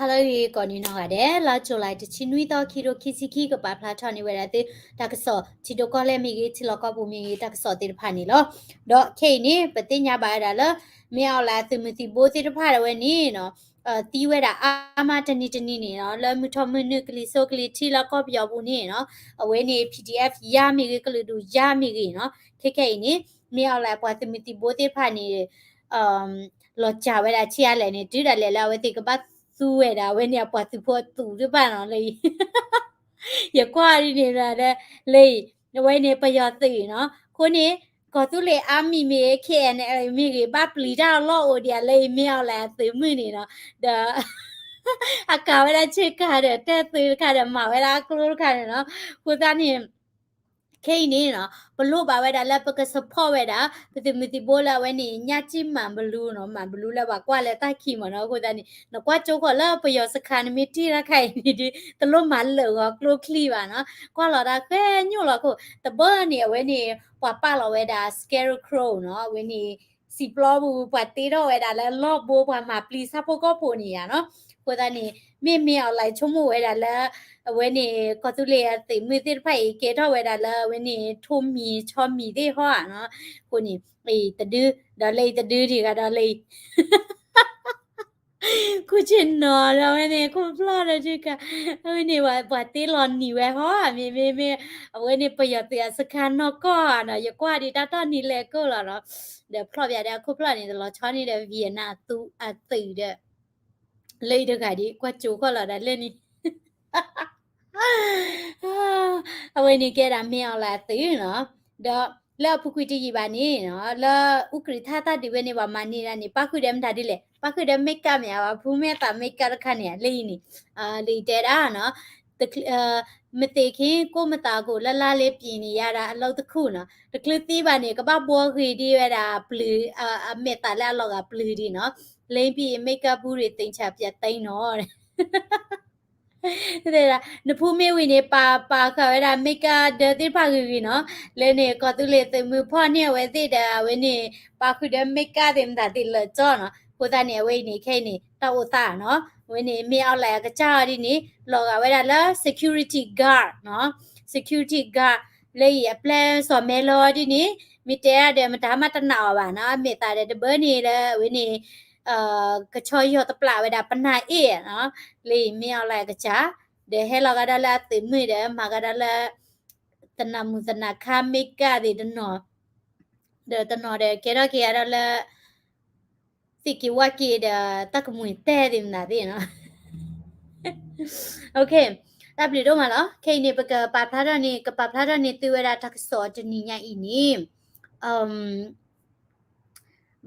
ဟါလၢအဂ့ၤ ကိးနံၤနီၢ်ဂၤဒဲး, လါ July တဆံနွံသီ ခံကထိခံဆံခံ ကပာ်ဖျါထီၣ်န့ၢ်ဝဲဒၣ်သု တၢ်ကစီၣ် ထံဒိၣ်ကီၢ်လဲၢ်မ့ၢ်ဂ့ၤ ထံလီၢ်ကီၢ်ပူၤမ့ၢ်ဂ့ၤ တၢ်ကစီၣ်သ့ၣ်တဖၣ်န့ၣ်လီၤ. ဒီးခဲအံၤန့ၣ် ပသ့ၣ်ညါဘၣ်ဝဲဒၣ်လၢ မ့ၢ်အီၤလၢအသုးမုၢ်သံၣ်ဘိသ့ၣ်တဖၣ်ဒၣ်ဝဲန့ၣ်နီၤ သံဝဲဒၣ်အါမးတနံၤတနံၤန့ၣ်နီၤ လၢမုၢ်ထီၣ်မုၢ်နုာ်ကလံၤစိးကလံၤထံလၢကီၢ်ပယီၤပူၤန့ၣ်နီၤ အဝဲန့ၣ် P D F ယါမ့ၢ်ဂ့ၤ ကလုာ်ဒူၣ်ယါမ့ၢ်ဂ့ၤနီၤ ခဲခဲအံၤန့ၣ် မ့ၢ်အီၤလၢအပှၤသုးမုၢ်သံၣ်ဘိသ့ၣ်တဖၣ်န့ၣ် လီၤစၢ်ဝဲဒၣ်ဆံးအါလဲၣ်န့ၣ် တုၤဒၣ်လဲာ်လၢအဝဲသ့ၣ်ကဘၣ်သူဝဲဒၣ် အဝဲန့ၣ်အပှၤသုးဖိအသုးတဖၣ်နီၤ လၢအံၤ ယကွၢ်ဒ်န့ၣ်ဒၣ် လၢအံၤ အဝဲန့ၣ်ပယီၤသုးနီၤ အဃိန့ၣ် ကီၢ်သူလ့ၤ Army မ့ၢ်ဂ့ၤ K N L A မ့ၢ်ဂ့ၤ ဘၣ်ပျံၤတၢ်အလီၢ်အိၣ်ဒံးလၢအံၤ မ့ၢ်အီၤလၢအသုးမုၢ်န့ၣ်နီၤ ဒီး အကၤဝဲဒၣ်ဆ့ကၤဒီး တဲသုးတခါဒီး မၤဝဲဒၣ်အကျိတခါန့ၣ်နီၤ အဃိသတးန့ၣ် ခဲအံၤန့ၣ်နီၤ ပလိၣ်ဘၣ်ဝဲဒၣ်လၢပက support ဝဲဒၣ် ပသုးမုၢ်သံၣ်ဘိလၢအဝဲန့ၣ် ညၣ်ကၠံၣ်မၤဘလူနီၤ မၤဘလူလၢပှၤကွၢ်လၢတၢ်ခံးမ့ၢ်နီၤ အဃိသတးန့ၣ် နကွၢ်ကၠိဃီၤလၢပယီၤစခါ နမ့ၢ်ထံၣ်တၢ်ခါအံၤန့ၣ်ဒီး တလိၣ်မၤလၢာ်ဂီၤကျိချံဘၣ်နီၤ ကွၢ်လီၤတၢ်ဃဲညိၣ်လီၤခိၣ် တဘျီန့ၣ် အဝဲန့ၣ် ပှၤပာ်လီၤဝဲဒၣ် Scarecrow နီၤ အဝဲန့ၣ် စံာ်ပျီပူၤ ပှၤတ့ထီၣ်ဝဲဒၣ်လၢလီၢ်ဘိ ပှၤမၤပျံၤဆၣ်ဖိကီၢ်ဖိန့ၣ်ယါနီၤ အဃိသတးန့ၣ် မ့ၢ်မ့ၢ်အီၤလၢဆိကမိၣ်ဝဲဒၣ်လၢ အဝဲန့ၣ် ကီၢ်သူလ့ၤအသုးမုၢ်သ့ၣ်တဖၣ်အံၤ ကဲထီၣ်ဝဲဒၣ်လၢအဝဲန့ၣ် ထိၣ်မံၤဆီမံၤသ့ၣ်ဟီဧါနီၤ အဃိန့ၣ် အံၤတဒု ဒီးလၢအံၤတဒုဒံးဂၤဒီးလၢအံၤ ခိၣ်ဆ့ၣ်နီၤဒီးအဝဲန့ၣ် ခိၣ်ဖျီၣ်ဒီးက အဝဲန့ၣ် ပှၤတ့လီၤနံၤဝဲဟီ မ့မ့မ့ၢ် အဝဲန့ၣ် ပယီၤသုးအစခါနီၢ်ကီၢ်ဧါနီၤ ယကွၢ်ဒံးတၢ်ထီၣ်နံၤလဲၤကိၢ်လီၤနီၤ ဒီးဖျီၣ်ပၠးဒီးအခိၣ်ဖျီၣ်န့ၣ် တလီၤဆီန့ၣ်ဒီး Vietnam အသုးဒီး လၢအံၤတဂၤဒံး ကွၢ်ကၠိဃီၤလီၤဒီးလၢန့ၣ် အဝဲန့ၣ်ကဲဒၣ်မ့ၢ်အီၤလၢအသုးနီၤ ဒီးလၢအပူၤကွံာ်တယံာ်ဘၣ်န့ၣ်နီၤ လၢအူကြံၢ်ထါတၢ်ဒုးဝဲန့ၣ် ပှၤမၤန့ၢ်ဒၣ်န့ၣ် ပၣ်ဃုာ်ဒီးမတၤဒ်လဲၣ် ပၣ်ဃုာ်ဒီး makeup မ့ၢ်ဧါ ဖူမ့ၢ်အသး makeup တခါန့ၣ် လၢအံၤန့ၣ် လၢအံၤတဲဒၣ်နီၤ မသ့ၣ်ခ့ကိၢ်မသးခိၣ် လၢလါလ့ပံာ်န့ၣ် ယၤဒၣ်အလီၢ်တခူၣ်နီၤ တချုးသံဘၣ်န့ၣ် ကဘၣ်ဘှီဂ့ၤဒံးဝဲဒၣ်ပျုၤ အမဲာ်သးလၢအလီၤဂာ်ပျုၤဒံးနီၤ လၢပံာ် makeup ပူၤရ့ၣ် သ့ၣ်ဆၣ်ပျးသိနီၤ တဲဒၣ် နဖူမ့ၢ်ဝံၤန့ၣ် ပာ်ပာ်ဃာ်ဝဲဒၣ် makeup ဒၢးသ့ၣ်တဖၣ်ဂ့ၤဂ့ၤနီၤ လၢန့ၣ် ကီၢ်သူလ့ၤသုးမုၢ်ဖီၣ်န့ၢ်အဝဲသ့ၣ်ဒီး အဝဲန့ၣ် ပာ်ဃုာ်ဒီး makeup သ့ၣ်မတၤသ့ၣ်လၢာ်ကၠီနီၤ အဃိသတးန့ၣ် အဝဲအံၤန့ၣ် ခဲအံၤန့ၣ် တၢ်အိၣ်သးနီၤ အဝဲန့ၣ် မ့ၢ်အီၤလၢအကစၢ်အီၤဒ်န့ၣ် လီၤဂာ်ဝဲဒၣ်လၢ security guard နီၤ security guard လၢအံၤအပျဲၢ်စီၤမဲလီၤဒ်န့ၣ် မ့ၢ်တဲဒၣ်ဒီးမတၤမးတနာ်အီၤဘၣ်နီၤ အမဲာ်သးဒီးတဘၢန့ၣ်လၢအဝဲန့ၣ် ကဆီယီၤတပျးဝဲဒၣ်ပနၢ်အ့ၣ်နီၤ လၢအံၤမ့ၢ်အီၤလၢအကစၢ် ဒီးဟဲလီၤဂာ်ဒီးလၢအသုးမုၢ်ဒီး မၤဂာ်ဒီးလၢ သနၢ်မုၢ်သနၢ်ခါ makeup သ့ၣ်တနီၤ ဒီးတနီၤဒီးကဲထီၣ်က့ၤဂၤဒီးလၢ သ့ၣ်က့ၤဝၣ်က့ၤဒီးတၢ်ကမှံၤတဲသ့ၣ်မနုၤသ့ၣ်နီၤ တၢ်ဘျုးဒိၣ်မးလီၤ ခဲအံၤန့ၣ် ပကပာ်ဖျါထီၣ်န့ၣ် ကပာ်ဖျါထီၣ်န့ၢ်သုဝဲဒၣ်တၢ်ကစီၣ်တနံၤညါအံၤန့ၣ်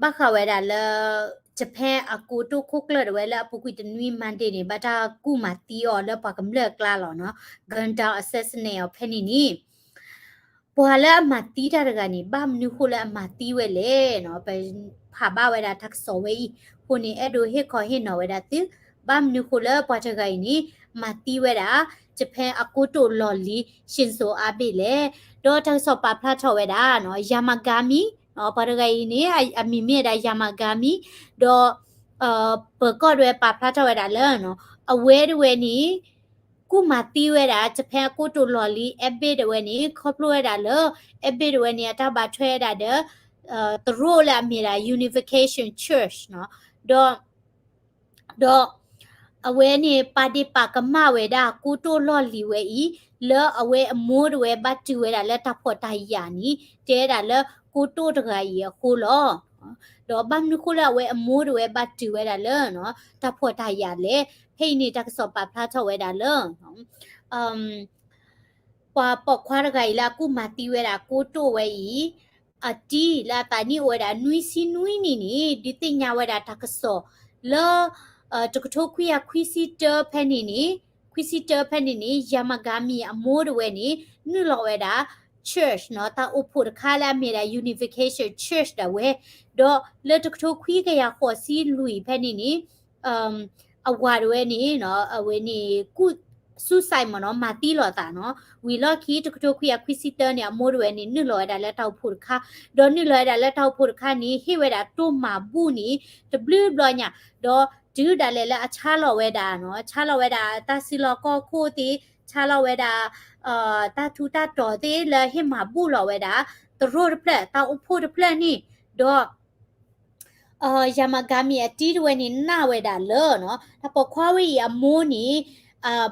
ဘၣ်ဃးဝဲဒၣ်လၢ Japan အကိတိာ်ခိၣ်ကျၢၢ်ဒၣ်ဝဲလၢအပူၤကွံာ်တနွံ Monday န့ၣ် ဘၣ်တၢ်ကူၣ်မၤသံအီၤလၢပှၤကမျၢၢ်အကျါလီၤနီၤ gun down assassinate အီၤဖဲန့ၣ်န့ၣ် ပှၤလၢအမၤသံတၢ်တဂၤန့ၣ် ဘၣ်မနုၤဃိလၢအမၤသံဝဲလဲၣ်နီၤ ပဖးဘၣ်ဝဲဒၣ်တၢ်ကစီၣ်ဝဲအံၤ အဃိန့ၣ် အဲၣ်ဒိးဟ့ၣ်ခီဟ့ၣ်နီၤဝဲဒၣ်သု ဘၣ်မနုၤဃိလၢပှၤတဂၤအံၤန့ၣ် မၤသံဝဲဒၣ် Japan အကိတိာ်လီၢ်လံၤ Shinzo Abe လဲၣ် ဒီးတၢ်ကစီၣ်ပာ်ဖျါထီၣ်ဝဲဒၣ်နီၤ Yamagami နီၤ ပှၤတဂၤအံၤန့ၣ် အမံၤမ့ၢ်ဝဲဒၣ် Yamagami ဒီး ပၢၤကီၢ်ဒၣ်ဝဲပာ်ဖျါထီၣ်ဝဲဒၣ်လၢနီၤ အဝဲဒၣ်ဝဲန့ၣ် ကူၣ်မၤသံဝဲဒၣ် Japan အကိတိာ်လီၢ်လံၤ Abe ဒၣ်ဝဲန့ၣ် ခီဖျိဝဲဒၣ်လၢ Abe ဒၣ်ဝဲန့ၣ် အတၢ်ဘၣ်ထွဲဝဲဒၣ်ဒီး တရူးလၢအမ့ၢ်ဒၣ် Unification Church နီၤ ဒီး ဒီး အဝဲန့ၣ် ပာ်ဒ့ၣ်ပာ်ကမၣ်ဝဲဒၣ် ကိတိာ်လီၢ်လံၤဝဲအံၤ လၢအဝဲအမိၢ်ဒၣ်ဝဲဘၣ်တုၤဝဲဒၣ်လၢတၢ်ဖှီၣ်တၢ်ယာ်န့ၣ် တဲဝဲဒၣ်လၢကိတိာ်တဂၤအံၤအဃိလီၤ. ဒီးဘၣ်မနုၤဃိလၢအဝဲအမိၢ်ဒၣ်ဝဲဘၣ်တုၤဝဲဒၣ်လၢ တၢ်ဖှီၣ်တၢ်ယာ်လဲၣ်. ဖဲအံၤန့ၣ် တၢ်ကစီၣ်ပာ်ဖျါထီၣ်ဝဲဒၣ်လၢ ပှၤပိာ်ခွါတဂၤအံၤလၢအကူၣ်မၤသံဝဲဒၣ်ကိတိာ်ဝဲအံၤ အတံၤလၢအသးနံၣ်အိၣ်ဝဲဒၣ်နွံဆံနွံနံၣ်န့ၣ် ဒုးသ့ၣ်ညါဝဲဒၣ်တၢ်ကစီၣ်လၢ တကထိခွံကယၤခွံဆံတၢဖဲန့ၣ်န့ၣ် ခွံဆံတၢဖဲန့ၣ်န့ၣ် Yamagami အမိၢ်ဒၣ်ဝဲန့ၣ် နုာ်လီၤဝဲဒၣ် church နီၤ တၢ်အိၣ်ဖှိၣ်တခါလၢအမ့ၢ်ဒၣ် Unification Church ဒၣ်ဝဲ ဒီးလၢတကထိခွံကယၤဃိးဆံလွံၢ်ဖဲန့ၣ်န့ၣ် အဝၤဒၣ်ဝဲန့ၣ် အဝဲန့ၣ် ကူၣ် suicide မ့ၢ်နီၤ မၤသံလီၤသးနီၤ. ဝံၤလီၢ်ခံ တကထိခွံကယၤခွံဆံတၢန့ၣ် အမိၢ်တဝဲန့ၣ် နုာ်လီၤဝဲဒၣ်လၢတၢ်အိၣ်ဖှိၣ်တခါ, ဒီးနုာ်လီၤဝဲဒၣ်လၢတၢ်အိၣ်ဖှိၣ်တခါန့ၣ် ဟ့ၣ်ဝဲဒၣ်တိၢ်မၤဘူၣ်န့ၣ် တဘျုးဘျီညါ, ဒီးတုၤဒၣ်လဲာ်လၢအဆါလီၤဝဲဒၣ်နီၤ, ဆါလီၤဝဲဒၣ်တၢ်စုလီၢ်ခီၣ်ခိၣ်သ့ၣ်, ဆါလီၤဝဲဒၣ် တၢ်ထူးတၢ်တီၤသ့ၣ်လၢဟ့ၣ်မၤဘူၣ်လီၤဝဲဒၣ် သရိာ်တဖျၢၣ် တၢ်အိၣ်ဖှိၣ်တဖျၢၣ်န့ၣ်, ဒီး Yamagami အတံၤတဝဲန့ၣ် နာ်ဝဲဒၣ်လၢနီၤ တၢ်ပိာ်ခွါဝဲအံၤအမိၢ်န့ၣ်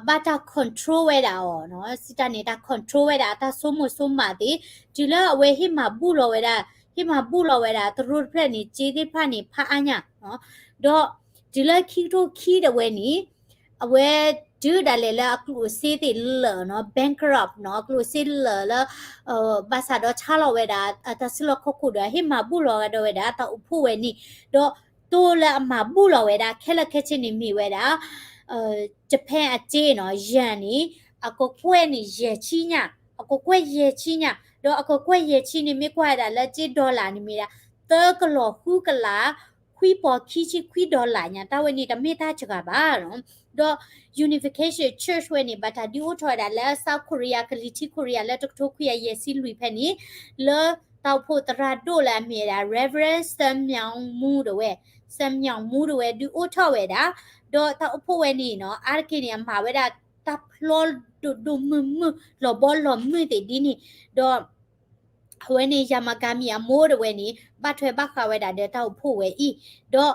ဘၣ်တၢ် control ဝဲဒၣ်အီၤနီၤ, စံးတၢ်န့ၣ် တၢ် control ဝဲဒၣ် တၢ်ဆိကမိၣ်ဆိကမးသ့ၣ်, တုၤလၢအဝဲဟ့ၣ်မၤဘူၣ်လီၤဝဲဒၣ်, ဟ့ၣ်မၤဘူၣ်လီၤဝဲဒၣ် သရိာ်တဖျၢၣ်န့ၣ် စ့သ့ၣ်တဖၣ်န့ၣ်ဖးအါညါ, ဒီးတုၤလၢခံကထိခံတဝဲန့ၣ် အဝဲတုၤဒၣ်လဲာ်လၢအကျိၣ်အစ့သ့ၣ်လၢာ်နီၤ, bankrupt နီၤ, အကျိၣ်အစ့လၢာ်လၢ ဘၣ်ဆၣ်ဒီးဆါလီၤဝဲဒၣ် တၢ်စုလီၢ်ခီၣ်ခိၣ်ဒီး ဟ့ၣ်မၤဘူၣ်လီၤဒီးဝဲဒၣ် တၢ်အိၣ်ဖှိၣ်ဝဲန့ၣ်, ဒီးတိၢ်လၢအမၤဘူၣ်လီၤဝဲဒၣ် ခဲလၢာ်ခဲဆ့န့ၣ်မ့ၢ်ဝဲဒၣ် Japan အစ့နီၤ, yen န့ၣ် အကကွဲၢ်န့ၣ် ယဲၢ်ဆံညါ, အကကွဲၢ်ယဲၢ်ဆံညါ, ဒီးအကကွဲၢ်ယဲၢ်ဆံန့ၣ် မ့ၢ်ကွၢ်ဝဲဒၣ်လၢစ့ dollar န့ၣ်မ့ၢ်ဒၣ် သၢကလီၤဃုကလး ခွံပီၤခံဆံခွံ dollar ညါ, တၢ်ဝဲန့ၣ်တမ့ၢ်တၢ်စှၤဘၣ်နီၤ. ဒီး Unification Church ဝဲန့ၣ် ဘၣ်တၢ်ဒုးအိၣ်ထီၣ်ဝဲဒၣ်လၢ South Korea ကလံၤထံး Korea လၢတကထိခွံကယၤယဲၢ်ဆံလွံၢ်ဖဲန့ၣ်, လၢတၢ်အိၣ်ဖှိၣ်သရၣ်ဒိၣ်လၢအမ့ၢ်ဝဲဒၣ် Reverend Sun Myung Moon တဝဲ, Sun Myung Moon တဝဲဒုးအိၣ်ထီၣ်ဝဲဒၣ်, ဒီးတၢ်အိၣ်ဖှိၣ်ဝဲန့ၣ်နီၤ အါတက့ၢ်န့ၣ် အမၤဝဲဒၣ်တၢ်ဖျီဒိၣ်ဒိၣ်မုၢ်မုၢ် လီၤဘီလီၤမုၢ်သ့ၣ်ဒ်န့ၣ်, ဒီး အဝဲန့ၣ် Yamagami အမိၢ်တဝဲန့ၣ် ဘၣ်ထွဲဘၣ်ဃးဝဲဒၣ်ဒီးတၢ်အိၣ်ဖှိၣ်ဝဲအံၤ,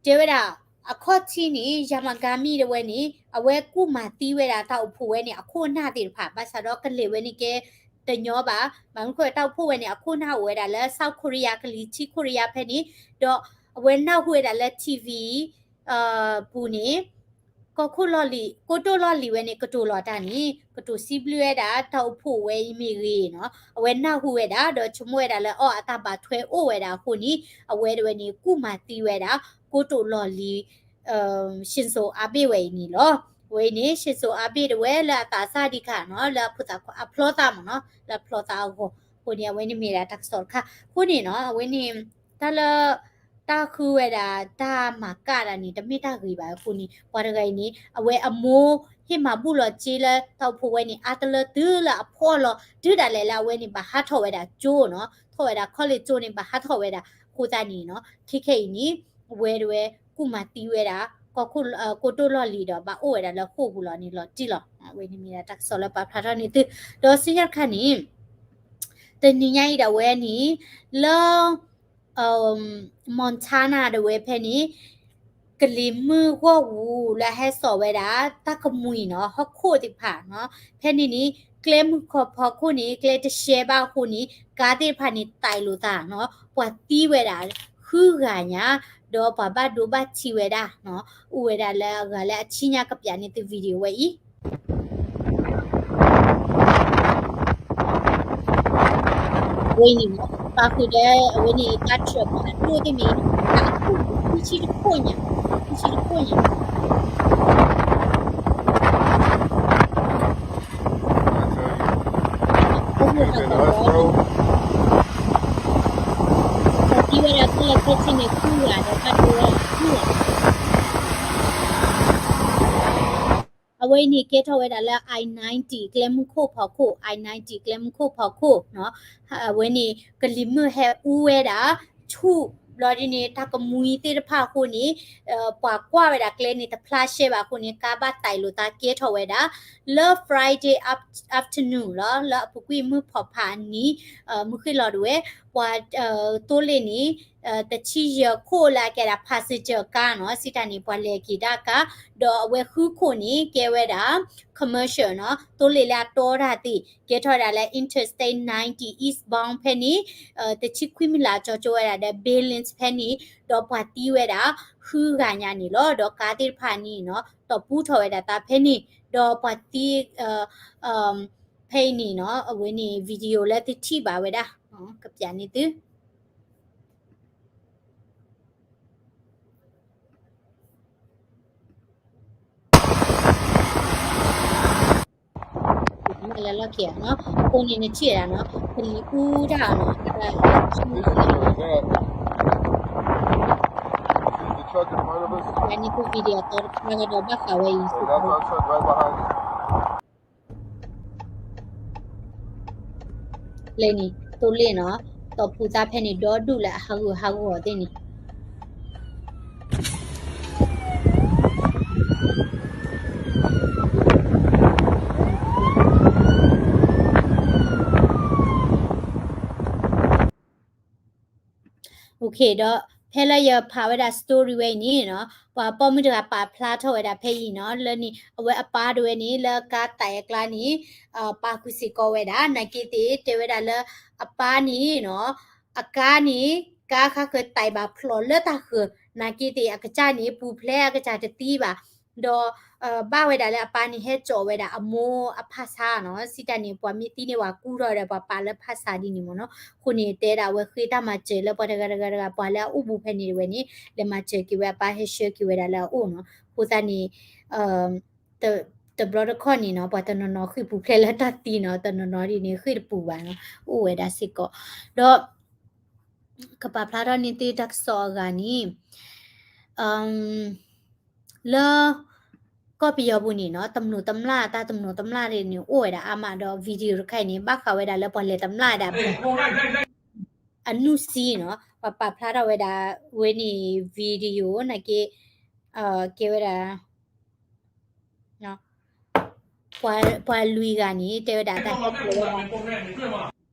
ဒီးတဲဝဲဒၣ် အခီၣ်ထံးန့ၣ် Yamagami တဝဲန့ၣ် အဝဲကူၣ်မၤသံဝဲဒၣ်တၢ်အိၣ်ဖှိၣ်ဝဲန့ၣ် အခိၣ်အနၢ်သ့ၣ်တဖၣ် ဘၣ်ဆၣ်ဒီးကလဲၤဝဲန့ၣ်ကဲတညီဘၣ်, ဘၣ်မနုၤအဃိတၢ်အိၣ်ဖှိၣ်ဝဲန့ၣ် အခိၣ်အနၢ်အိၣ်ဝဲဒၣ်လၢ South Korea ကလံၤထံး Korea ဖဲန့ၣ်, ဒီးအဝဲနၢ်ဟူဝဲဒၣ်လၢ ထံၣ်ဝံၤ ပူၤန့ၣ် ကီၢ်ခိၣ်လီၢ်လံၤ ကိတိာ်လီၢ်လံၤဝဲန့ၣ် ကတိၤလီၤတၢ်န့ၣ် ကတိၤစံးဘျုးဝဲဒၣ် တၢ်အိၣ်ဖှိၣ်ဝဲအံၤမ့ၢ်ဂ့ၤနီၤ အဝဲနၢ်ဟူဝဲဒၣ် ဒီးဆိကမိၣ်ဝဲဒၣ်လၢအီၤအတၢ်ဘၣ်ထွဲအိၣ်ဝဲဒၣ်အဃိန့ၣ် အဝဲတဝဲန့ၣ် ကူၣ်မၤသံဝဲဒၣ် ကိတိာ်လီၢ်လံၤ Shinzo Abe ဝဲအံၤန့ၣ်လီၤ. အဝဲအံၤန့ၣ် Shinzo Abe တဝဲလၢအသးစၢ်ဒံးခါနီၤ လၢအဖိသၣ်ခွါအဖျီသးမ့ၢ်နီၤ လၢအဖျီသးအဂီၢ်အဃိန့ၣ် အဝဲန့ၣ်မ့ၢ်ဒၣ်တၢ်ကစီၣ်တခါ အဃိန့ၣ်နီၤ အဝဲန့ၣ် တၢ်လၢ တၢ်ဃုဝဲဒၣ် တၢ်မၤကၣ်တၢ်န့ၣ် တမ့ၢ်တၢ်ဂ့ၤဘၣ်အဃိန့ၣ် ပှၤတဂၤအံၤန့ၣ် အဝဲအမိၢ်ဟ့ၣ်မၤဘူၣ်လီၤစ့လၢတၢ်အိၣ်ဖှိၣ်ဝဲန့ၣ် အါတလၢတုၤလၢအဖှီၣ်လီၤ တုၤဒၣ်လဲာ်လၢအဝဲန့ၣ် ဘၣ်ဟးထီၣ်ဝဲဒၣ်ကၠိနီၤ ထီၣ်ဝဲဒၣ် college ကၠိန့ၣ် ဘၣ်ဟးထီၣ်ဝဲဒၣ်အဃိသတးန့ၣ်နီၤ ခဲခဲအံၤန့ၣ် အဝဲတဝဲ ကူၣ်မၤသံဝဲဒၣ် ကီၢ်ခိၣ် ကိတိာ်လီၢ်လံၤဒီး ဘၣ်အိၣ်ဝဲဒၣ်လၢဃိာ်ပူၤလီၤန့ၣ်လီၤတံၢ်လီၤ. အဝဲန့ၣ်မ့ၢ်ဒၣ်တၢ်ကစီၣ်လၢပာ်ဖျါထီၣ်န့ၢ်သု ဒီးဆူညါတခါန့ၣ် တနံၤညါအံၤဒၣ်ဝဲန့ၣ် လၢ Montana ဒၣ်ဝဲဖဲန့ၣ် ကလံၤမုၢ်ဂီၢ်ပူၤလၢဟဲစိာ်ဝဲဒၣ် တၢ်ကမှံၤနီၤ ဟီၣ်ခိၣ်သ့ၣ်တဖၣ်နီၤ ဖဲန့ၣ်န့ၣ် ကျဲမုၢ်ခိၣ်ဖီခိၣ်န့ၣ် ကျဲတရှဲဘၣ်အဃိန့ၣ် ကါသ့ၣ်တဖၣ်န့ၣ် သဲးလိာ်သးနီၤ ပှၤသံဝဲဒၣ် ဃုဂၤညါ ဒီးပှၤဘၣ်ဒိဘၣ်ထံးဝဲဒၣ်နီၤ အိၣ်ဝဲဒၣ်လၢအဂၤလၢအဆံညါ ကပျးန့ၢ်သု video ဝဲအံၤ အဝဲန့ၣ် ပာ်ဃုာ်ဒီး အဝဲန့ၣ် ကါ truck ဖးဒိၣ်သ့ၣ်မ့ၢ် ကါအခိၣ် ခံဆံတခိၣ်ညါ ခံဆံတခိၣ်ညါ ပှၤသံဝဲဒၣ်ခဲလၢာ်ခဲဆ့န့ၣ် ဃုဂၤဒီး ဘၣ်ဒိဝဲဒၣ် ဃုဂၤ အဝဲအံၤန့ၣ် ကဲထီၣ်ဝဲဒၣ်လၢ I ninety ကျဲမုၢ်ခိၣ်ဖီခိၣ် I ninety ကျဲမုၢ်ခိၣ်ဖီခိၣ်နီၤ အဝဲန့ၣ် ကလံၤမုၢ်ဟဲအူဝဲဒၣ် ဆူၣ်ဘျီဒ်န့ၣ် တၢ်ကမှံၤသ့ၣ်တဖၣ်အဃိန့ၣ် ပှၤကွၢ်ဝဲဒၣ်ကျဲန့ၣ် တဖျါရှဲဘၣ်အဃိန့ၣ် ကါဘၣ်သဲးလိာ်သးကဲထီၣ်ဝဲဒၣ် လၢ Friday af- afternoon လီၤ လၢအပူၤကွံာ်မုၢ်ဖီၣ်ဖးအနံၤ မုၢ်ဃ့ၢ်လီၤဒၣ်ဝဲ ပှၤသိလ့ၣ်န့ၣ် တဆံယဲၢ်ခိၣ်လၢအကဲဒၣ် passenger ကါနီၤ စံးတၢ်န့ၣ် ပှၤလဲၤက့ၤဒၣ်ကါ ဒီးအဝဲဃုခိၣ်န့ၣ် ကဲဝဲဒၣ် commercial နီၤ သိလ့ၣ်လၢအတီတၢ်သ့ၣ် ကဲထီၣ်ဝဲဒၣ်လၢ Interstate ninety eastbound ဖဲန့ၣ် တဆံခွံမံၤလၢ်ကၠီကၠိဝဲဒၣ်ဒီး Billings ဖဲန့ၣ် ဒီးပှၤသံဝဲဒၣ် ဃုဂၤညါန့ၣ်လီၤ ဒီးကါသ့ၣ်တဖၣ်န့ၣ်နီၤ တီၢ်ပူထီၣ်ဝဲဒၣ်သးဖဲန့ၣ် ဒီးပှၤသံ ဖဲအံၤန့ၣ်နီၤ အဝဲန့ၣ် video လၢသုထံၣ်ဘၣ်ဝဲဒၣ် ကပျးန့ၢ်သု လၢလီၢ်ခံနီၤ အဃိန့ၣ်နထံၣ်ဝဲဒၣ်နီၤ ကလံၤအူတၢ်နီၤ တၢ် This is the truck in front of us. န့ၣ် video အသီတခါဒီးဘၣ်ဃးဝဲအံၤ And that's our truck right behind us. လၢန့ၣ် သိလ့ၣ်နီၤ, တီၢ်ဖုသၣ်ဖဲန့ၣ်ဒီဒူၣ်လၢအဟးဂူာ်ဟးဂီၤသ့ၣ်န့ၣ် OK ဒီး ဖဲလၢယဖးဝဲဒၣ် story ဝဲအံၤန့ၣ်နီၤ, ပှၤပိာ်မုၣ်တဂၤပာ်ဖျါထီၣ်ဝဲဒၣ်ဖဲအံၤနီၤ, လၢန့ၣ် အဝဲအပၢ်တဝဲန့ၣ် လၢကါသးအကျါန့ၣ် ပာ်ဃုာ်စ့ၢ်ကီးဝဲဒၣ် နာ်က့သ့ၣ် တဲဝဲဒၣ်လၢ အပၢ်န့ၣ်နီၤ, အကါန့ၣ် ကါခါဃၢၤသးဘၣ်ဖျိးလၢတၢ်ဃၢၤ, နာ်က့သ့ၣ် အကစၢ်န့ၣ် ပူၤဖျဲးအကစၢ်တသံဘၣ်, ဒီး ဘၣ်ဝဲဒၣ်လၢအပၢ်န့ၣ် ဟဲစိာ်ဝဲဒၣ်အမိၢ်အဖၣ်ဆါနီၤ, စံးတၢ်န့ၣ် ပှၤမ့ၢ်သံန့ၢ်ပှၤကူၣ်ထီၣ်ဒီး ပှၤပာ်လၢဖၣ်ဆါဒ်န့ၣ်မ့ၢ်နီၤ, အဃိန့ၣ် တဲဒၣ်အဝဲဃ့တၢ်မၤစၢၤလၢပှၤတဂၤတဂၤတဂၤ ပှၤလၢအအိၣ်ဘူးဖဲန့ၣ်တဝဲန့ၣ် လဲၤမၤစၢၤက့ၤဝဲအပၢ် ဟဲဆှၢက့ၤဝဲဒၣ်လၢအအိၣ်နီၤ, အဃိသတးန့ၣ် တဘျီတခီၣ်န့ၣ်နီၤ ပှၤတနီၤနီၤဃ့ၢ်ပူၤဖျဲးလၢတၢ်သံနီၤ, တနီၤနီၤဒ်န့ၣ် ဃ့ၢ်တပူၤဘၣ်နီၤ, အိၣ်ဝဲဒၣ်စ့ၢ်ကီး, ဒီး ကပာ်ဖျါထီၣ်န့ၢ်သုတၢ်ကစီၣ်အဂၤန့ၣ် လၢ ကီၢ်ပယီၤပူၤန့ၣ်နီၤ, တမျိးတမျာ် တၢ်တမျိးတမျာ်န့ၣ် အိၣ်ဝဲဒၣ်အါမးဒီး video တခါအံၤန့ၣ် ဘၣ်ဃးဝဲဒၣ်လၢပှၤလဲၤတမျာ်ဒၣ် အနုစံနီၤ, ပှၤပာ်ဖျါထီၣ်ဝဲဒၣ် ဝဲန့ၣ် video နာ်က့ ကဲဝဲဒၣ် ပှၤလွံၢ်ဂၤန့ၣ် တဲဝဲဒၣ်တၢ်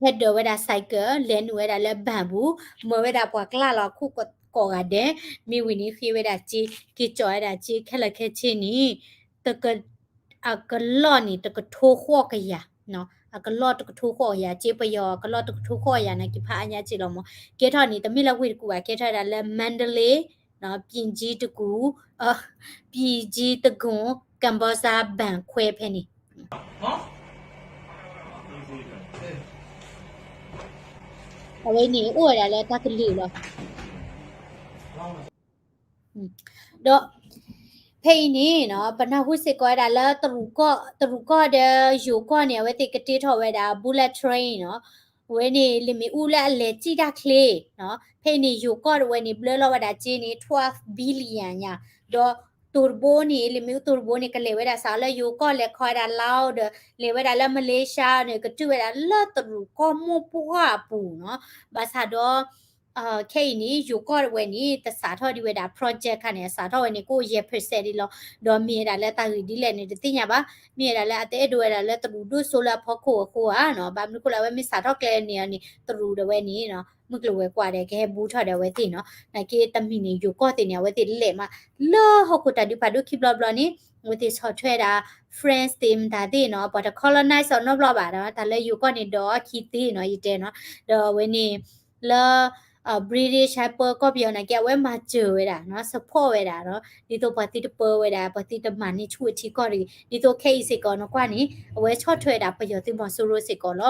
ဟဲဒိးဝဲဒၣ် cycle လဲၤနုာ်ဝဲဒၣ်လၢ ဘဏ်ပူၤ, မၢဝဲဒၣ်ပှၤကျါလီၤ အခိၣ်ကိးဂၤဒဲး, မ့ၢ်ဝံၤန့ၣ် ဃ့ဝဲဒၣ်စ့, က့ၤကၠီၣ်ဝဲဒၣ်စ့ ခဲလၢာ်ခဲဆ့န့ၣ် အကလီၢ်န့ၣ် တကထိဃိးကယၤ, အကလီၢ်တကထိဃိးကယၤ, စ့ပယီၤအကလီၢ်တကထိဃိးကယၤန့ၣ် က့ၤဖးအါညါစ့လီၤမး, ကဲထီၣ်န့ၣ် တမ့ၢ်လၢဝ့ၢ်တကူၣ်ဘၣ်, ကဲထီၣ်ဝဲဒၣ်လၢ Mandalay ပြည်ကြီးတကူၣ်, ပြည်ကြီးတကူၣ် ကမ်ဘောဇာဘဏ်ခွဲဖဲန့ၣ် အဝဲန့ၣ် အိၣ်ဝဲဒၣ်လၢတၢ်ကလုာ်လီၤ. ဒီး ဖဲအံၤန့ၣ်နီၤ ပနၢ်ဟူစ့ၢ်ကီးဝဲဒၣ်လၢ တရူးကီၢ်ဒီးယိၤကီၢ်န့ၣ် အဝဲသ့ၣ်ကတ့ထီၣ်ဝဲဒၣ် bullet train နီၤ, အဝဲန့ၣ် လ့ၣ်မ့ၣ်အူလၢအလဲၤစံၣ်တၢ်ချ့နီၤ, ဖဲအံၤန့ၣ် ယိၤကီၢ်တဝဲန့ၣ် ဘျၢလီၤဝဲဒၣ်စ့န့ၣ် twelve billion ညါ, ဒီးတိၤတဘိန့ၣ် လ့ၣ်မ့ၣ်အူတိၤတဘိန့ၣ် ကလဲၤဝဲဒၣ်စးလၢယိၤကီၢ် လဲၤခီဝဲဒၣ် Laos ဒီး လဲၤဝဲဒၣ်လၢ Malaysia န့ၣ် ကတုၤဝဲဒၣ်လၢတရူးကီၢ်မိၢ်ပှၢ်အပူၤနီၤ, ဘၣ်ဆၣ်ဒီး ခဲအံၤန့ၣ် ယိၤကီၢ်တဝဲန့ၣ် တစးထီၣ်ဒံးဝဲဒၣ် project ခါန့ၣ် အစးထီၣ်ဝဲန့ၣ် ကအိၣ်ယဲၢ် percent ဒ်လီၤ, ဒီးမ့ၢ်ဝဲဒၣ်လၢတၢ်ဂ့ၢ်ဒ်လဲၣ်န့ၣ် တသ့ၣ်ညါဘၣ်, မ့ၢ်ဝဲဒၣ်လၢအတအဲၣ်ဒိးဝဲဒၣ်လၢတရူးဒိၣ်စိလၢအဖီခိၣ်အဃိဧါနီၤ, ဘၣ်မနုၤဃိလၢအဝဲမ့ၢ်စးထီၣ်ကျဲန့ၣ်န့ၣ် တရူးတဝဲန့ၣ်နီၤ မုၢ်ကျိၤဝဲၤကွာ်ဒီး ကဟဲဘူးထီၣ်ဒီးအဝဲသ့ၣ်နီၤ, နာ်က့တမံၤန့ၣ် ယိၤကီၢ်သ့ၣ်န့ၣ် အဝဲသ့ၣ်လဲၤမး လၢဟီၣ်ခိၣ်တၢ်ဒုးဖးဒိၣ်ခံဘျီဘျီန့ၣ် အဝဲသ့ၣ်ဆီၣ်ထွဲဒၣ် French သ့ၣ်မတၤသ့ၣ်နီၤ, ပှၤတ colonize အီၤနီတဘျီဘၣ်ဒီး တၢ်လၢယိၤကီၢ်န့ၣ်ဒီးအီၤခံသ့နီၤ ယတဲနီၤ, ဒီးအဝဲန့ၣ် လၢ British ဟဲပၢကီၢ်ပယီၤနာ်က့ အဝဲမၤစၢၤဝဲဒၣ်နီၤ support ဝဲဒၣ်နီၤ, ဒ်သိးပှၤသံတပၢဝဲဒၣ် ပှၤသံတမၤန့ၢ်ဆူၣ်အထံကီၢ်တဂ့ၤ, ဒ်သိးခဲအံၤစ့ၢ်ကီးနကွၢ်န့ၣ် အဝဲဆီၣ်ထွဲဝဲဒၣ်ပယီၤသုးမီၤစိရိၤစ့ၢ်ကီးလီ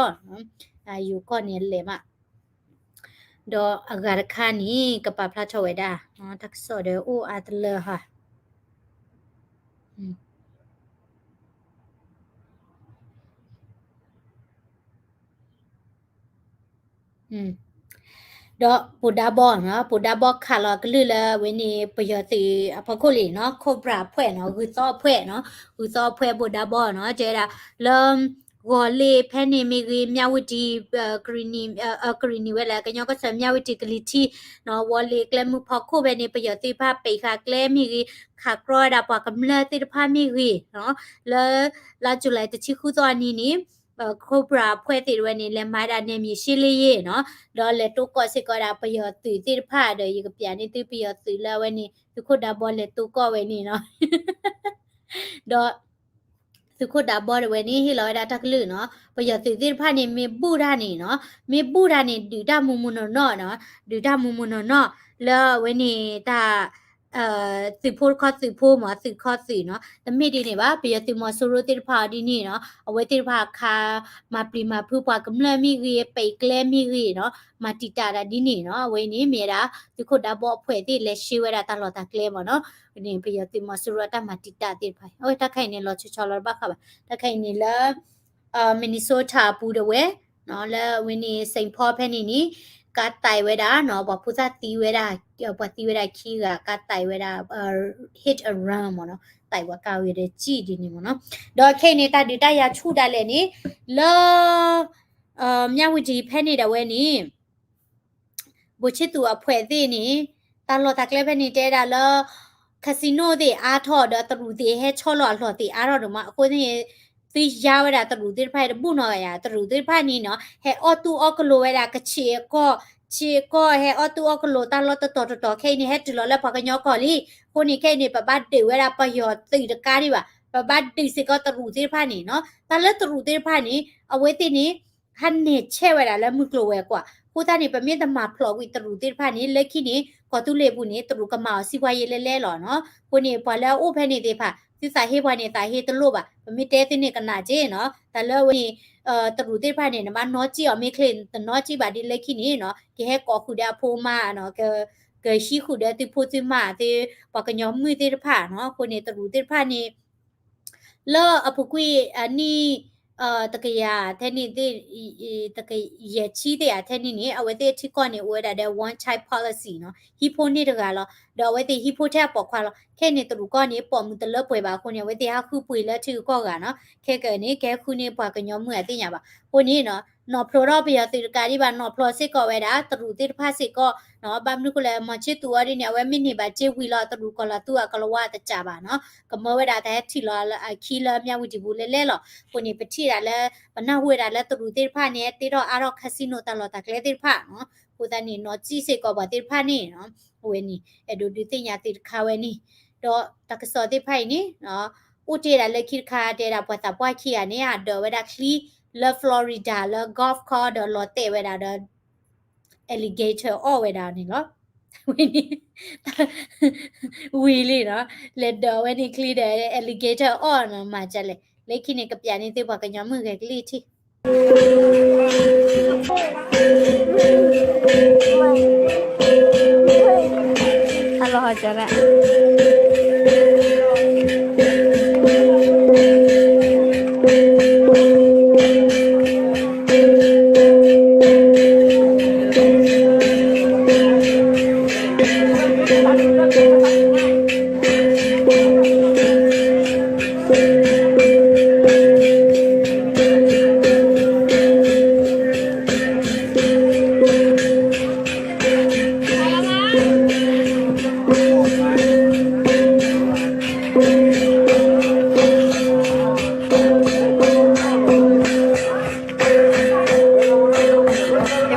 ၤ, ယိၤကီၢ်န့ၣ်လဲၤမး ဒီးအဂၤတခါန့ၣ် ကပာ်ဖျါထီၣ်ဝဲဒၣ် တၢ်ကစီၣ်ဒီးအိၣ်အါတလၢဟါ ဒီးပိာ်ဒါဘီနီၤ, ပိာ်ဒါဘီခးလီၤအကလုၢ်လၢအဝဲန့ၣ် ပယီၤသုးအဖီခိၣ်လံနီၤ, Cobra အဖွဲ့နီၤ, ဂုၢ်သီအဖွဲ့နီၤ, ဂုၢ်သီအဖွဲ့ပိာ်ဒါဘီနီၤ, တဲဒၣ်လၢ ဂီၤလ့ၤဖဲန့ၣ်မ့ၢ်ဂ့ၤ, မြဝတီ, ကရံၣ်နံၣ်ဝဲလၢ ကညီကီၢ်စဲၣ် မြဝတီ ကလံၤထံးနီၤ, ဝီၤလ့ၤကျဲမုၢ်ဖီခိၣ်ဖဲန့ၣ် ပယီၤသုးတဖၣ် ပံးဃာ်ကျဲမ့ၢ်ဂ့ၤ, ခးကြီဝဲဒၣ်ပှၤကမျၢၢ်သ့ၣ်တဖၣ်မ့ၢ်ဂ့ၤနီၤ, လၢ လါ July တဆံဃုသီအနံၤန့ၣ် Cobra အဖွဲ့သ့ၣ်တဝဲန့ၣ် လဲၤမၤဒၣ် နယ်မြေရှင်းလင်းရေးနီၤ, ဒီးလဲၤတိကိးစ့ၢ်ကီးဒၣ်ပယီၤသုးသ့ၣ်တဖၣ်ဒီး ယကပျးန့ၢ်သုပယီၤသုးလၢအဝဲန့ၣ် သုးခိၣ်ဒါဘီလဲၤတိကိးဝဲန့ၣ်နီၤ, ဒီး သုးခိၣ်ဒါဘီတဝဲန့ၣ် ဟ့ၣ်လီၤဝဲဒၣ်တၢ်ကလုၢ်နီၤ, ပယီၤသုးသ့ၣ်တဖၣ်န့ၣ် မ့ၢ်ဘူၣ်တၢ်န့ၣ်နီၤ, မ့ၢ်ဘူၣ်တၢ်န့ၣ် ဒုးတၢ်မူမူနီၢ်နီၢ်နီၤ, ဒုးတၢ်မူမူနီၢ်နီၢ်, လၢအဝဲန့ၣ်တၢ် သုးဖိတခီသုးဖိမး သုးခီသုးနီၤ, တမ့ၢ်ဒ်န့ၣ်ဘၣ်, ပယီၤသုးမီၤစိရိၤသ့ၣ်တဖၣ်အီၤဒ်န့ၣ်နီၤ, အဝဲသ့ၣ်တဖၣ်အခါ မၤပျံၤမၤဖုးပှၤကမျၢၢ်မ့ၢ်ဂ့ၤ, ပံးကျဲမ့ၢ်ဂ့ၤနီၤ, မၤတံာ်တာ်ဒၣ်ဒ်န့ၣ်နီၤ, အဝဲန့ၣ်မ့ၢ်ဝဲဒၣ် သုးခိၣ်ဒါဘီအဖွဲ့သ့ၣ်လဲၤရှဲဝဲဒၣ်တၢ်လီၢ်တၢ်ကျဲမးနီၤ, န့ၣ်ပယီၤသုးမီၤစိရိၤအတၢ်မၤတံာ်တာ်သ့ၣ်တဖၣ်, အဝဲတၢ်ခါအံၤန့ၣ် လီၤဆီဆီလီၤတဘၣ်ဃးဘၣ်, တၢ်ခါအံၤန့ၣ်လၢ Minnesota အပူၤတဝဲ လၢအဝဲန့ၣ် Saint Paul ဖဲန့ၣ်န့ၣ် ကါသံဝဲဒၣ်နီၤ, ပှၤဖိသၣ်သံဝဲဒၣ်, ပှၤသံဝဲဒၣ်ခံဂၤ ကါသံဝဲဒၣ် hit and run မးနီၤ, သံဝဲကါဝဲဒီးကံၣ်ဒ်န့ၣ်မးနီၤ, ဒီးခဲအံၤန့ၣ် တၢ်ဒုးတၢ်ယၤဆူၣ်ဒၣ်လဲာ်န့ၣ် လၢ မြဝတီဖဲန့ၣ်ဒၣ်ဝဲန့ၣ် ဘိၣ်ဆ့သူးအဖှဲးသ့ၣ်န့ၣ် တၢ်လီၢ်တၢ်ကျဲဖဲန့ၣ်တဲဒၣ်လၢ casino သ့ၣ်အါထီၣ်ဒီးတရူးသ့ၣ်ဟဲဆီလီၤအလီၢ်သ့ၣ်အါထီၣ်ဒိၣ်မး အဃိန့ၣ် သုယါဝဲဒၣ်တရူးသ့ၣ်တဖၣ်တဘူၣ်နီတဂၤယါ တရူးသ့ၣ်တဖၣ်န့ၣ်နီၤ ဟဲအီၣ်တူၢ်အီၣ်ကလိၤဝဲဒၣ်ကဆံးအကီၢ် ဆံးအကီၢ် ဟဲအီၣ်တူၢ်အီၣ်ကလိၤတၢ်လီၢ်တတီၤတတီၤ ခဲအံၤန့ၣ် ဟဲတုၤလီၤလၢပှၤကညီကီၢ်လံ. အဃိန့ၣ် ခဲအံၤန့ၣ် ပဘၣ်ဒုးဝဲဒၣ်ပယီၤသုးတကးဒံးဘၣ် ပဘၣ်ဒုးစ့ၢ်ကီးတရူးသ့ၣ်တဖၣ်န့ၣ်နီၤ တၢ်လၢတရူးသ့ၣ်တဖၣ်န့ၣ် အဝဲသ့ၣ်န့ၣ် ဟးနဲၣ်ဆဲးဝဲဒၣ်လၢမုၢ်ကျိၤဝဲၤကွာ် အဃိသတးန့ၣ် ပမ့ၢ်တမၤဖျိးကွံာ်တရူးသ့ၣ်တဖၣ်န့ၣ် လၢခံန့ၣ် ကီၢ်သူလ့ၤပူၤန့ၣ် တရူးကမၤအီၤစံးပှၤယဲလဲလဲလီၤနီၤ. အဃိန့ၣ် ပှၤလၢအအိၣ်ဖဲန့ၣ်သ့ၣ်တဖၣ် သုသးဟ့ပှၤန့ၣ် သးဟ့တလိၣ်ဘၣ် ပမ့ၢ်တဲသုန့ၣ်ကနၣ်က့နီၤ တၢ်လၢအဝဲန့ၣ် တရူးသ့ၣ်တဖၣ်န့ၣ် နဘၣ်နီၢ်ကံၣ်အီၤ မ့ၢ်ချ့တနီၢ်ကံၣ်ဘၣ်ဒ်လၢခံန့ၣ်နီၤ ကဟဲကိးဃုာ်ဒီးအဖိမါနီၤ ကဟံးဃုာ်ဒီးသုဖိသုမါသု ပှၤကညီမုၣ်သ့ၣ်တဖၣ်နီၤ. အဃိန့ၣ် တရူးသ့ၣ်တဖၣ်န့ၣ် လၢအပူၤကွံာ်အနံၣ် တကယၤထဲန့ၣ်သ့ၣ် တကယၤဆံသ့ၣ်ဧါထဲန့ၣ်န့ၣ် အဝဲသ့ၣ်အထံကီၢ်န့ၣ် အိၣ်ဝဲဒၣ်ဒီး one child policy နီၤ ဟံးဖိန့ၢ်တဂၤလီၤ ဒီးအဝဲသ့ၣ်ဟံးဖိထဲအပိာ်ခွါလီၤ. ခဲအံၤန့ၣ် တရူးကီၢ်န့ၣ် ပိာ်မုၣ်တလၢပှဲၤဘၣ်အဃိန့ၣ် အဝဲသ့ၣ်ဟးဃုပှ့ၤလၢထံဂုၤကီၢ်ဂၤနီၤ ခဲကနံၣ်န့ၣ် ကဟဲဃုန့ၢ်ပှၤကညီမုၣ်အသ့ၣ်ညါဘၣ်. အဃိန့ၣ် နီၢ်ဖျိးထီၣ်ပယီၤသုးတကးဒံးဘၣ် နီၢ်ဖျိးစ့ၢ်ကီးဝဲဒၣ် တရူးသ့ၣ်တဖၣ်စ့ၢ်ကီးနီၤ ဘၣ်မနုၤဃိလဲၣ် မီၤဆ့သူးအီၤဒ်န့ၣ် အဝဲမ့ၢ်န့ၢ်ဘၣ်စ့ဝံၤလီၤ တရူးကီၢ်လီၤသူအကလီၤဝါတစးဘၣ်နီၤ ကမၢဝဲဒၣ်တၢ်ဟဲထံၣ်လီၤအခံလၢမြဝတီပူၤလဲလဲလီၤ. အဃိန့ၣ် ပထံၣ်ဒၣ်လၢ ပနၢ်ဟူဝဲဒၣ်လၢတရူးသ့ၣ်တဖၣ်န့ၣ် တ့ထီၣ်အါထီၣ် casino တၢ်လီၢ်တၢ်ကျဲသ့ၣ်တဖၣ်နီၤ အဃိသတးန့ၣ် နီၢ်ကံၣ်စ့ၢ်ကီးပှၤသ့ၣ်တဖၣ်န့ၣ်နီၤ အဝဲန့ၣ် အဲၣ်ဒိးဒုးသ့ၣ်ညါသ့ၣ်တခါဝဲန့ၣ် ဒီးတၢ်ကစီၣ်သ့ၣ်တဖၣ်အံၤန့ၣ် အိၣ်တ့ၢ်ဒၣ်လၢခံတခါ တဲဒၣ်ပှၤသးပှၢ်ခံဂၤန့ၣ် အဒၢးဝဲဒၣ်ချံလၢ Florida လၢ golf course ဒီးလီၤတဲာ်ဝဲဒၣ်ဒီး alligator အီၣ်ဝဲဒၣ်န့ၣ်လီၤ. ဝံၤလံနီၤ လဲၤဒၢးဝဲန့ၣ်ချံဒီး alligator အီၣ်နီၤ မၤဒ်လဲၣ် လၢခံန့ၣ် ကပျးန့ၢ်သုပှၤကညီမုၣ်ဂဲၤကလံၢ်ထံၣ် ဟါလီၤဟီၣ်ကၠီလၢ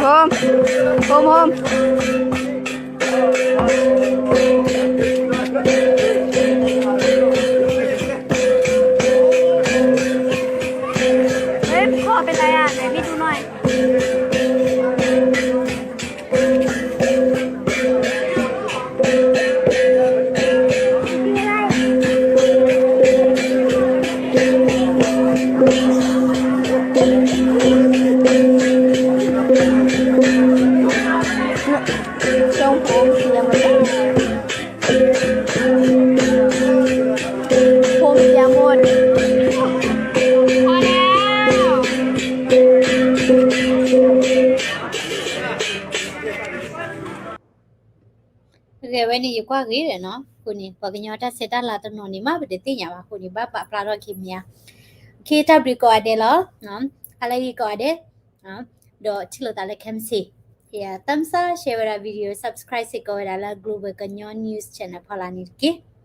Home, home, home. เฮ้ย พ่อเป็นไรอ่ะ ไหนพี่ดูหน่อย ช่วงผมเสียหมดแล้ว ผมเสียหมด พอแล้ว ဂဲၤဝဲန့ၣ် ယကွၢ်ဂ့ၤဒီးနီၤ, အဃိန့ၣ် ပှၤကညီတၢ်ဆဲးတၢ်လၤတနီၤန့ၣ် မ့ၢ်ပတသ့ၣ်ညါဘၣ်အဃိန့ၣ် ဘၣ်ပာ်ဖျါထီၣ်က့ၤမ့ၢ်ဧါ. ခ့တၢ်ဘျုးကိးဂၤဒဲးလီၤ, အါလၢဂ့ၤကိးဂၤဒဲး, ဒီးထံၣ်လိာ်သးလၢခဲမုၢ်ဆ့ၣ်, ယ thumbs up, share ဝဲဒၣ် video, subscribe စ့ၢ်ကီးဝဲဒၣ်လၢ Global ကညီ News Channel ဖီလာ်န့ၣ်တက့ၢ်.